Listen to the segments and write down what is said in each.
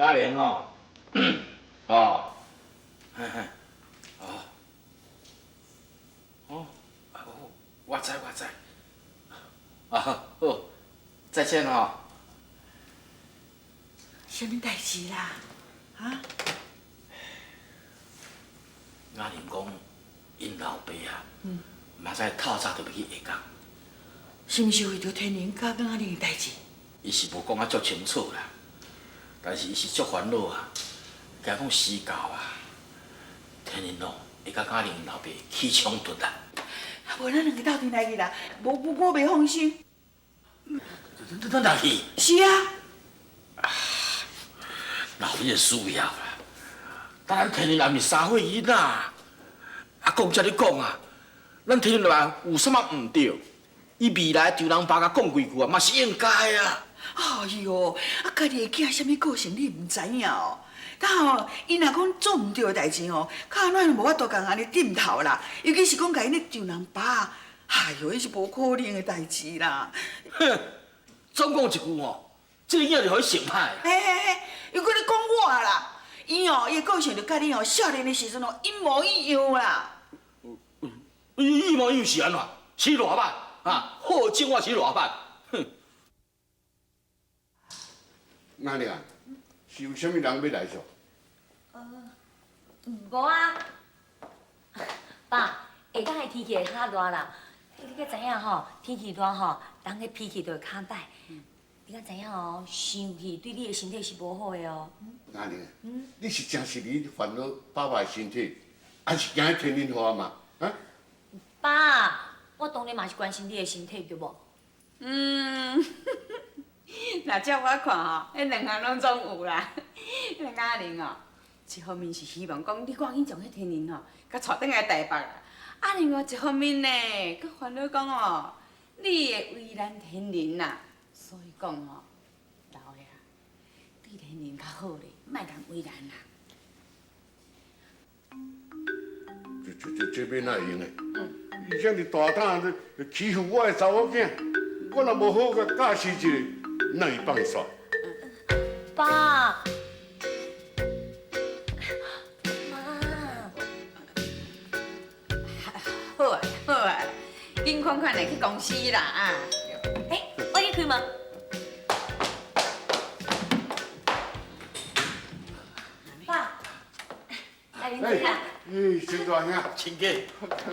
雅玲哦，哦，嘿嘿，哦，哦，我知我知，啊好，再見吼。啥物代誌啦？啊？雅玲講，𪜶老爸啊，明仔透早就欲去下崗。是毋是為著天寧佮雅玲的代誌？伊是無講啊足清楚啦，但是伊是足煩惱啊，驚講時到啊，天寧哦會佮雅玲𪜶老爸起衝突啦。無咱兩个鬥陣來去啦，無我袂放心。咱來去？是啊。哪有彼个需要啦？咱天寧也毋是三歲囡仔，啊講才你講啊，咱天寧若有啥物毋對，伊未來丈人爸共講幾句啊，嘛是應該啊。哎喲，啊，家己的囝啥物個性你毋知影哦？但吼，伊若講做毋對的代誌吼，較按怎無法度共按呢點頭啦。尤其是講共𪜶咧丈人爸，哎喲，彼是無可能的代誌啦。哼，總講一句吼，這个囝就予伊想歹。嘿嘿嘿，又閣咧講我啦。伊哦，伊的個性就佮你哦少年的時陣哦一模一樣啦。一模一樣是按怎？是偌歹啊？好種我是偌歹。哼。哪裡啊？是有啥物人欲來嗦？無啊，爸，下晝的天氣會較熱啦。你敢知影吼？天氣熱吼，人的脾氣就會較歹。你敢知影哦？傷氣對你的身體是無好的哦。哪裡？你是真是咧煩惱爸爸的身體，還是驚天寧話嘛？啊？爸，我當然嘛是關心你的身體，對無？嗯。若照我看吼，彼兩項攏總有啦。彼个雅玲哦，一方面是希望講你趕緊將彼天寧吼，共帶轉來台北啦。啊，另外一方面呢，閣煩惱講哦，你會為難天寧啦。所以講吼，老的啊，對天寧較好咧，莫共為難啦。這這這這欲哪會用的？伊遮爾大膽，欺負我的查某囝，我若無好共教示一下，哪會放煞？爸，媽，好啊好啊，緊款款的去公司啦啊！欸，我去開門。爸，來啉水啦。欸，陳大兄，親家，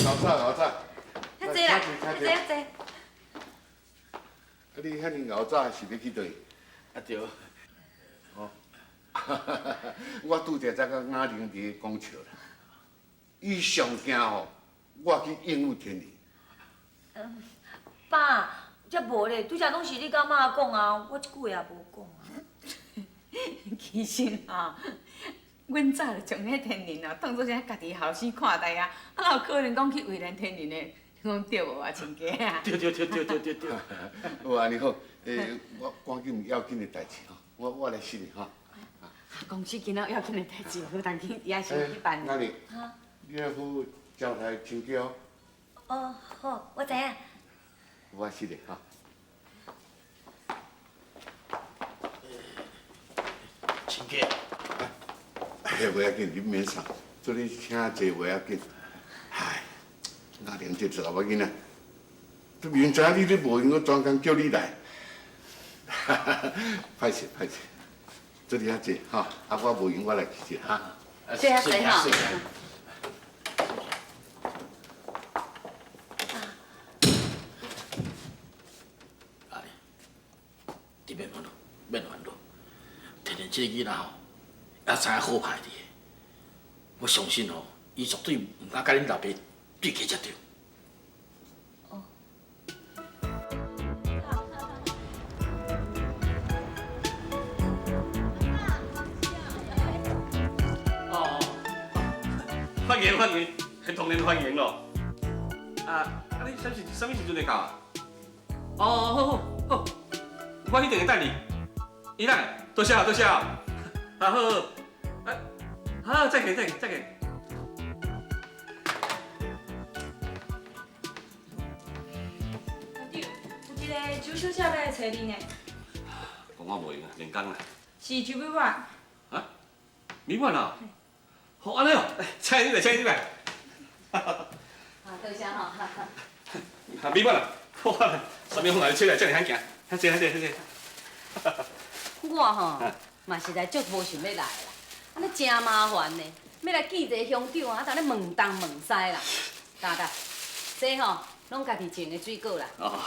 老早老早。遐濟啦，遐濟遐濟。啊，你遐爾𠢕早是欲去佗？啊對。哦，我拄才才佮雅玲佇咧講笑啦。伊上驚吼，我去應付天寧。嗯，爸，這無咧，拄才攏是你佮媽講啊，我一句話也無講啊。其實吼，阮早就將彼天寧哦，當做啥家己後生看待啊，啊哪有可能講去為難天寧的？你講對無啊，親家啊？對對對對對對對。好，按呢好，欸，我趕緊有要緊的代誌吼，我來失禮哈。公司今仔有要緊的代誌，好當去遐先去辦。雅玲，你愛好招待親家哦。哦，好，我知影。我失禮哈。親家。哎，袂要緊，你免送，做你請坐袂要緊。唉，雅玲這查某囡仔，都明知你咧無閒，我專工叫你來。歹勢歹勢，做你遐坐吼，啊我無閒我來去者哈。坐遐坐吼。阿你免煩惱，免煩惱，天寧這个囡仔吼，也知影好歹佇的，我相信吼，伊絕對毋敢佮恁老爸對起才對。哦。哦，歡迎歡迎，當然歡迎咯。啊啊！你啥時啥物時陣會到啊？哦，好好好，我彼陣會等你。伊來，多謝多謝。啊好好，啊好，再見再見再見。館長，有一个周小姐欲來揣你呢。講我無閒啊，練功啦。是周美婉。美滿啊？好按呢哦，請你來，請你來。啊，多謝吼。啊，美滿啊，好啊，啥物風來吹來遮爾罕行，遐濟遐濟遐濟。我吼嘛實在足無想欲來啦，按呢誠麻煩呢，欲來見一个鄉長啊，逐咧問東問西啦。噠噠，這吼攏家己種的水果啦。哦。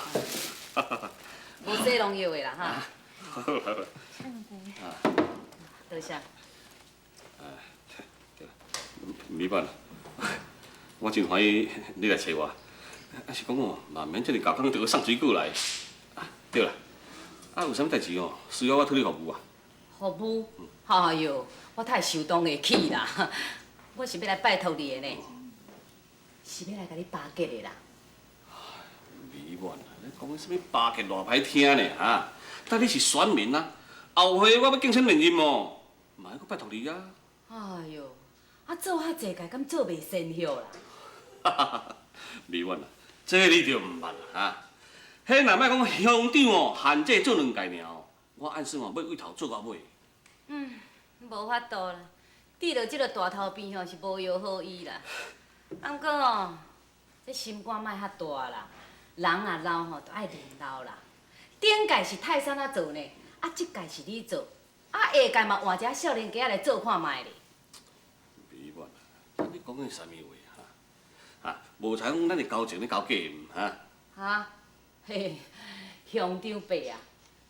無施農藥的啦哈。好好好。多謝。對啦，美滿啊，我真歡喜你來揣我，啊是講哦，嘛毋免遮爾厚工，就閣送水果來。啊，對啦，啊有啥物代誌哦，需要我替你服務啊？服務？哎喲，我太受當會起啦！我是欲來拜託你的呢，是欲來共你巴結的啦。美滿啊，你講啥物巴結偌歹聽呢？哈？但你是選民啊，後回我欲競選連任哦，嘛愛閣拜託你啊。哎喲，啊做較濟屆，敢做袂仙曉啦？美滿啊，這你就毋捌啦哈。彼若莫講鄉長哦，限制做兩屆爾哦，我按算哦，欲對頭做到尾。嗯，無法度啦，佇著這个大頭病吼是無藥好醫啦。啊，毋過哦，這心肝莫遐大啦，人若老吼，就愛認老啦。頂屆是泰山仔做呢，啊，這屆是你做，啊，下屆嘛換一个少年家仔來做看覓咧。美滿啊，你講的啥物話哈？啊，無彩講咱的交情咧交假毋哈？哈？嘿，鄉長伯啊，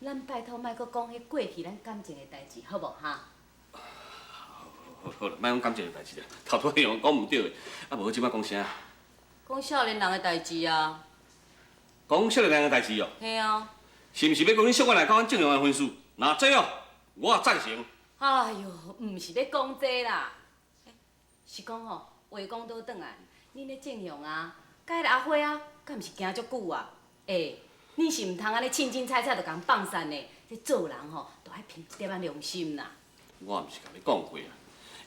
咱拜託莫閣講彼過去咱感情的代誌，好無哈？好，好啦，莫講感情的代誌啦，頭拄仔用講毋對的，啊，無這擺講啥？講少年人的代誌啊。講少年人的代誌哦。嘿啊。是毋是欲講恁小可來講阮正陽的婚事？若這哦，我贊成。哎喲，毋是咧講這啦，是講吼，話講倒轉來，恁咧正雄啊，佮彼个阿花啊，敢毋是行足久啊？欸，你是毋通按呢凊凊彩彩就共放散的，這做人吼，著愛憑一點仔良心啦。我毋是共你講過啊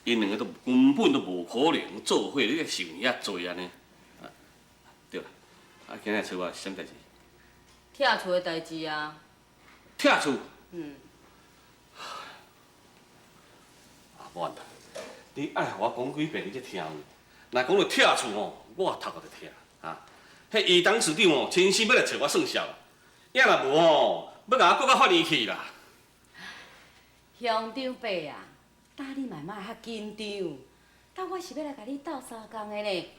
，𪜶兩个都根本都無可能做伙，你咧想遐濟按呢？啊，對啦，啊，今日揣我是啥物代誌？拆厝的代誌啊。拆厝？嗯。啊，無問題，你愛予我講幾遍，你才聽有。若講著拆厝吼，我頭殼就疼啊！彼伊董事長哦，親身欲來揣我算數，也若無吼，欲共我告到法院去啦。鄉長伯啊，膽你嘛莫遐緊張，膽我是欲來共你鬥相共的呢。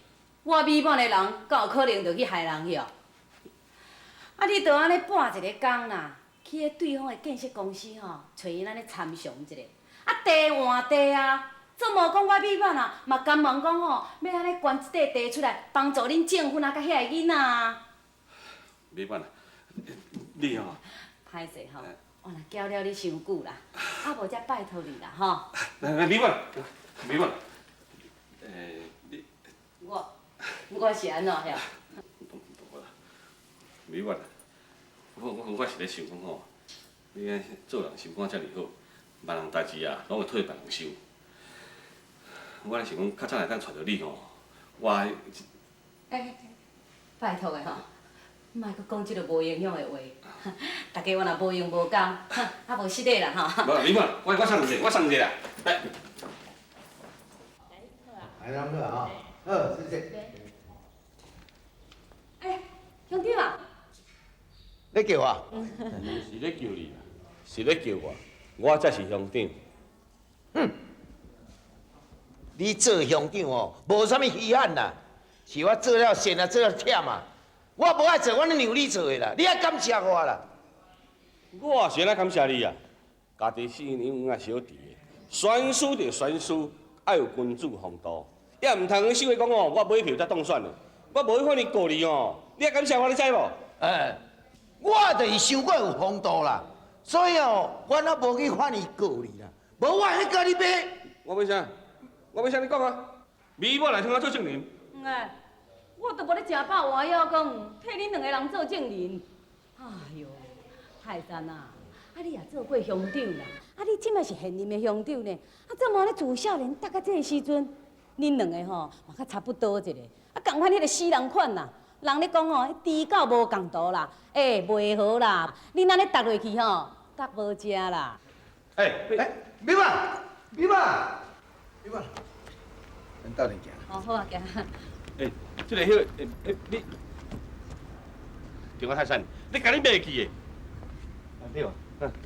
我美滿的人，敢有可能就去害人去哦？啊，你就按呢撥一个工啦，去彼對方的建設公司吼，揣𪜶按呢參詳一下，啊，地換地啊，做無講我美滿啊，嘛甘願講吼，欲按呢捐一塊地出來，幫助恁證婚啊，佮遐个囡仔啊。美滿啊，你吼。歹勢吼，我若攪了你傷久啦，啊無才拜託你啦吼。來來，美滿，美滿，你。我，我是按怎遐？美滿啊，我是咧想講吼，你按做人心肝遮爾好，別人代誌啊，攏會替別人想。我咧想講，較早會當揣著你吼，我。欸，拜託的吼，莫閣講這个無營養的話。大家我若無閒無工，啊無失禮啦吼。無，美滿，我送一个，我送一个啦，來。來兩個啊，好，謝謝。欸，鄉長啊。你叫我？毋是咧叫你啦，是咧叫我，我才是鄉長。哼，你做鄉長哦，無啥物稀罕啦，是我做了善啊，做了忝啊，我無愛做，我咧讓你做的啦，你愛感謝我啦。我是按怎感謝你啊？家己姓楊啊小弟的，選輸就選輸，愛有君子風度，也毋通講講哦，我買票才當選的，我無去法院告你哦，你愛感謝我，你知無？欸，我就是想我有風度啦，所以哦，我若無去法院告你啦，無我會去共你買。我欲啥？我欲啥？你講啊！美滿來聽我做證人。欸，我都無咧食飽活枵講，替恁兩个人做證人。哎喲，泰山啊，啊你也做過鄉長啦，啊你這擺是現任的鄉長呢，啊怎麼按呢自少年搭到這个時陣，恁兩个吼嘛較差不多一下，啊仝款彼个死人款啦。人咧講吼，豬狗無仝途啦，欸，袂好啦，恁按呢搭落去吼，較無食啦。欸，欸，美滿，美滿，你看，咱斗阵行。哦，好啊，行。欸，这个彼个，欸，你，电话泰山，你敢你袂记的？啊对啊，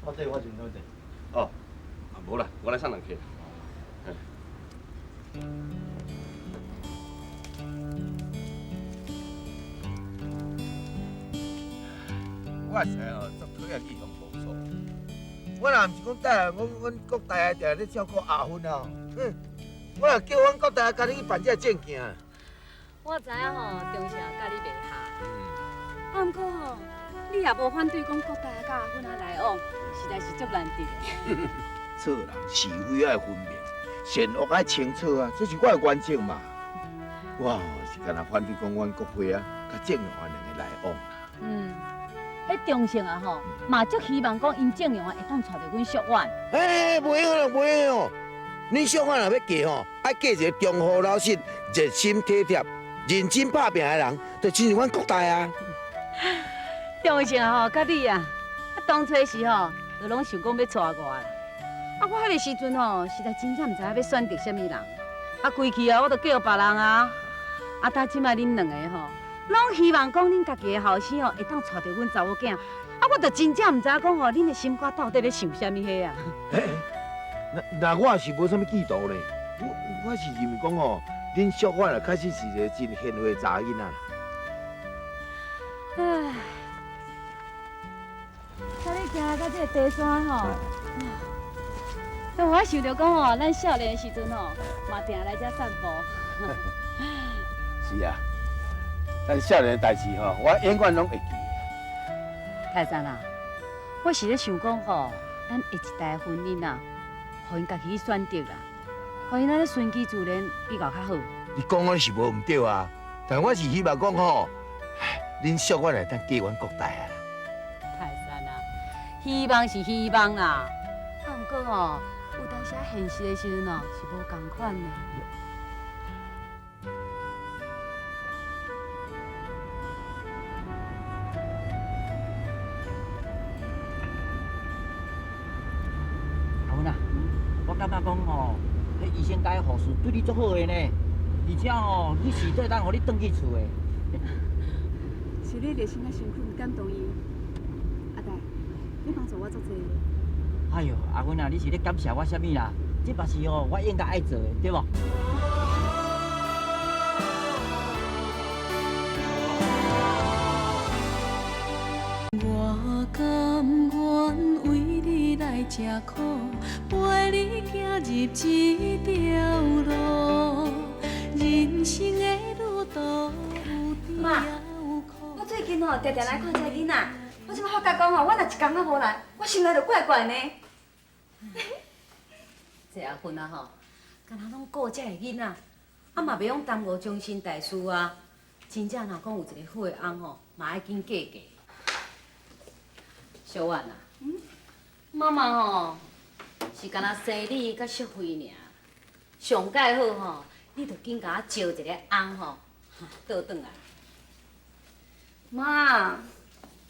我这我认得这。哦，啊无啦，我来送人客。我实在哦，足讨厌你用投诉。我若毋是讲带阮阮国大啊，定咧照顾阿芬啊，哼，我若叫阮国大家己去办这个证件。我知影吼，中成佮你袂合。啊，毋过吼，你也无反对讲国大佮阿芬仔来往，实在是足难得的。做人是非爱分明，善恶爱清楚啊，这是我的原则嘛。我吼是干焦反对讲阮国辉啊，佮郑荣啊两个来往。嗯，彼中胜啊吼，嘛足希望讲𪜶郑荣啊会当娶著阮淑婉。欸，袂用啦，袂用哦。恁淑婉若欲嫁吼，爱嫁一个忠厚老实、热心体贴、认真拍拚的人，就亲像阮国大啊。中胜吼，佮你啊，啊当初时吼，就拢想讲欲娶我啦。啊，我彼个时阵吼，实在真正毋知影欲选择啥物人。啊，规气啊，我就叫别人啊。啊，到这摆恁两个吼，拢希望讲恁家己的后生吼，会当娶著阮查某囝。啊，我就真正毋知影讲吼，恁的心肝到底咧想啥物货啊？那我是无啥物企图咧，我是认为讲吼，恁淑婉啊，确实是一个真贤惠的查某囡仔。唉，甲你行到这个茶山吼，我想著讲吼，咱少年的时阵吼，嘛定来遮散步。是啊，咱少年的代志吼，我永远拢会记。泰山啊，我是咧想讲吼，咱下一代婚姻啊，予𪜶家己去选择啦，予𪜶按呢顺其自然比较较好。你讲的是无毋对啊，但我是希望讲吼，恁淑婉会当嫁阮国大啊。泰山啊，希望是希望啦，啊，毋过吼，有当时现实的时阵哦，是无仝款的。阿芬啊，我感觉讲吼，彼医生佮护士对你足好的呢，而且吼，你是会当予你转去厝的。是你热心佮辛苦感动伊，阿大，你帮助我足济。哎哟，阿芬啊，你是咧感谢我啥物啦？这嘛是哦，我应该爱做的，对无？我甘愿为你来吃苦，陪你行入这条路，人生的旅途有甜有苦。我最近吼，常常来看这个囡仔，我这摆发觉讲吼，我若一工仔无来，我心内就怪怪呢。这阿芬啊吼，敢若拢顾这个囡仔，啊嘛袂用耽误终身大事啊。真正若讲有一个好的翁吼，嘛爱紧嫁嫁。小婉啊，妈妈吼是敢若生你佮淑惠尔，上盖好吼，你就紧共我招一个翁吼，倒转来。妈，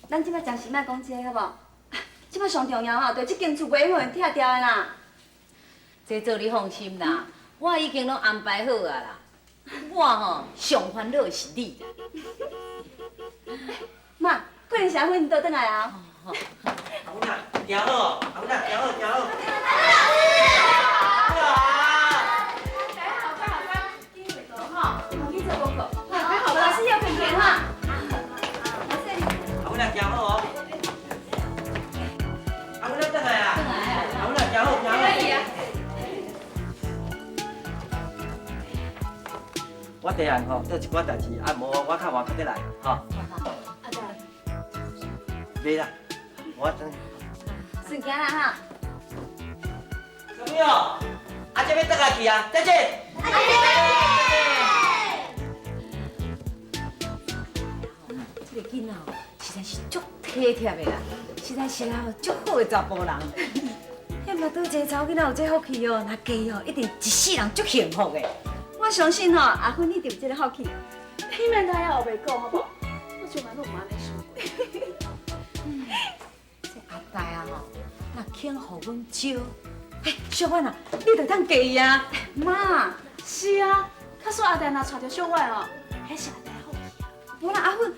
咱这摆暂时莫讲这个，好无？这摆上重要吼，就是这间厝袂予人拆掉的啦。这做你放心啦，我已经拢安排好啊啦。我吼上烦恼的是你啦。妈，过年时分倒转来啊。阿芬啊，行好，阿芬啊，行好，行好。大家好，快好快，紧回头吼，去做功课。好，老师要困困哈。老师。阿芬啊，行好哦。阿芬啊，转来啊。转来啊。阿芬啊，行好，行好。我底下吼做一寡代志，啊无我较晚较得来，吼。阿大。袂啦，我等。顺行啦哈。小朋友，阿这欲转来去啊？再见。再见。这个囡仔哦，实在是足体贴的啦，实在是啊，足好的查埔人。彼嘛佗一个查某囡仔有这福气哦，若嫁哦，一定一世人足幸福的。我相信吼，阿芬一定有这个福气。你免知影乌白讲好无？我从来拢毋按呢想过。这阿大啊吼，若肯予阮招，哎，小婉啊，你就当嫁伊啊。妈，是啊，假使阿弟若娶著小婉哦，彼是阿弟福气啊。无啦，阿芬。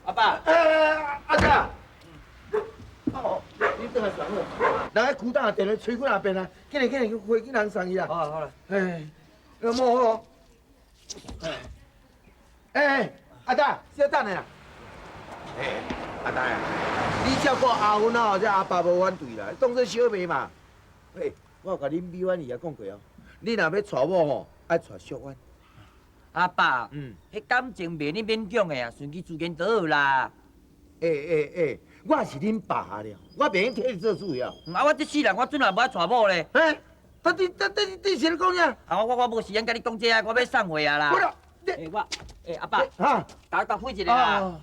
阿爸，哎，阿仔，哦，你转来上好。人喺苦胆电话催几若遍啊，紧来紧来，回去人送伊啊。好啦好啦。哎，那摸好。哎，阿达，稍等下啦。哎，阿达啊，你照顾阿芬啊，这阿爸无反对啦，当做小妹嘛。喂，我有共恁美婉姨也讲过哦，你若欲娶某吼，爱娶淑婉。阿爸，彼感情袂你勉强的啊，顺其自然就好啦。欸，我是恁爸了，我袂用替你做主了。啊，我这世人我准也无爱娶某咧。欸，你是咧讲啥？啊，我无时间佮你讲这啊，我欲送货啊啦。我啦，欸我，欸阿爸，哈，共我搭付一下啦。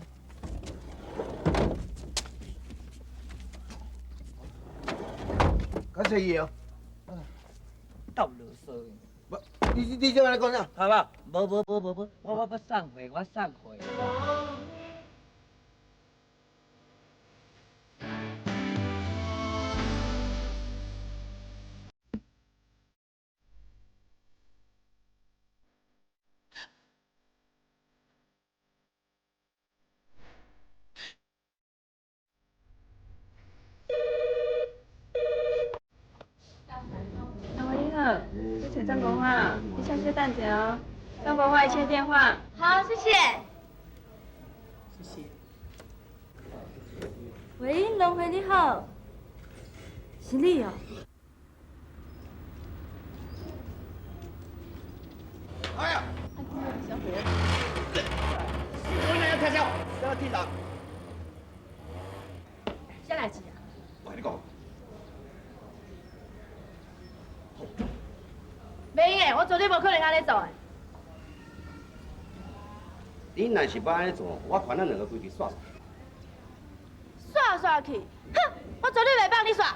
较细意哦。斗啰嗦。你这按呢讲啥？好无？无无无无无，我欲送货，我送货。阿伟你好，我找张国华，你下次等者哦。张国华，接电话。好，谢谢。谢谢。喂，龙辉你好，是你哦。哎呀！小虎。我来要开销，要天堂。啥代志啊？我跟你讲。袂用的，我绝对无可能按呢做的。你若是欲按呢做，我看咱两个规气煞煞。煞煞去，哼！我绝对袂放你煞。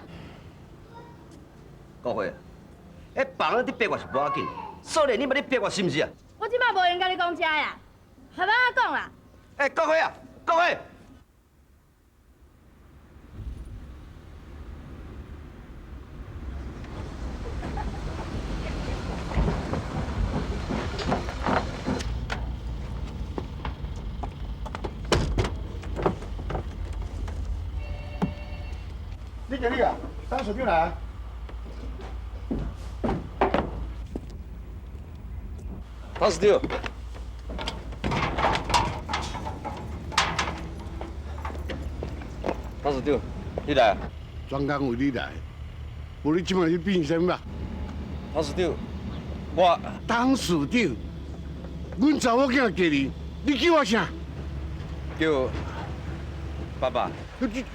国辉，彼别人伫逼我是无要紧，所以你欲咧逼我是毋是啊？我这摆无闲佮你讲这呀，还欲按怎讲啦？欸，国辉啊，国辉！你经理啊，董事长来啊。董事长，董事长，你来啊？专工为你来，无你这摆去变啥物啊？董事长，我董事长，阮查某囝嫁你，你叫我啥？叫爸爸。你。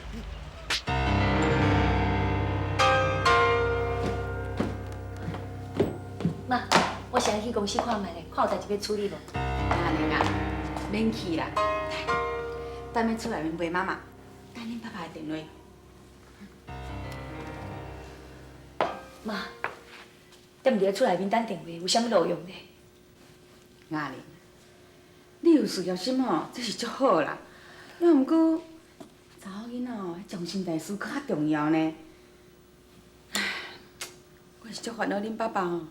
妈，我先去公司看觅咧，看有代志欲处理无？阿玲啊，免去啦，等欲厝内面陪妈妈，等恁爸爸的电话。妈，踮伫咧厝内面等电话，有啥物路用呢？阿玲，你有事业心吼，这是足好啦。啊，毋过查某囡仔吼，终身大事阁较重要呢。唉，我是足烦恼恁爸爸吼。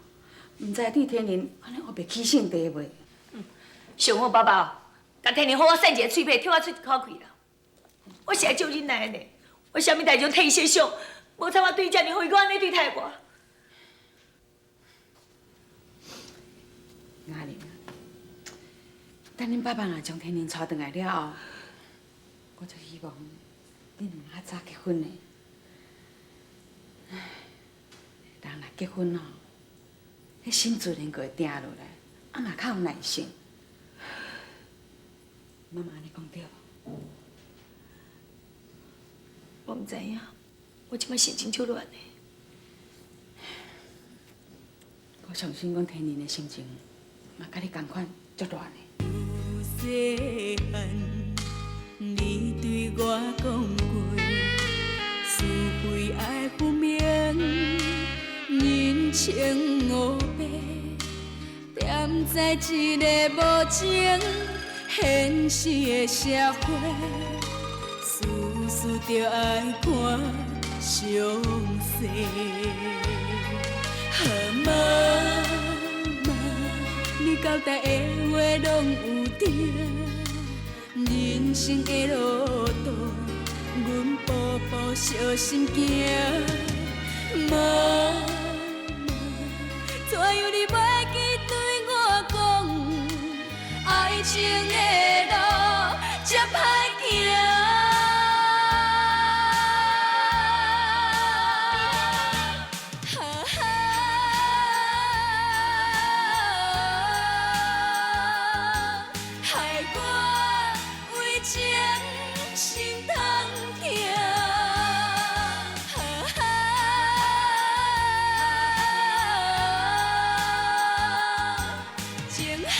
毋知对天仁按呢乌白起性地袂？想我爸爸，共天仁好好扇一个喙皮，抽我出一口气啦。我是爱照忍耐的呢，我啥物代志拢替伊设想，无彩我对伊遮尔好，伊阁按呢对待我。阿玲，等恁爸爸若将天仁娶转来了后，我就希望恁两个较早结婚呢。唉，人若结婚哦，彼心自然就会定落来，啊嘛较有耐性。妈妈按呢讲对无？我毋知影，我这摆心情足乱的。我相信讲天仁的心情嘛，佮你仝款足乱的。自细汉，你对我讲过，是非爱分明，人情乌白，踮踮在这个无情现实的社会，事事著爱看详细。啊妈妈，你交代的话拢有对，人生的路途，阮步步小心行。妈妈，怎样你袂记对我讲，爱情的路这歹行。害我为情心痛疼。情海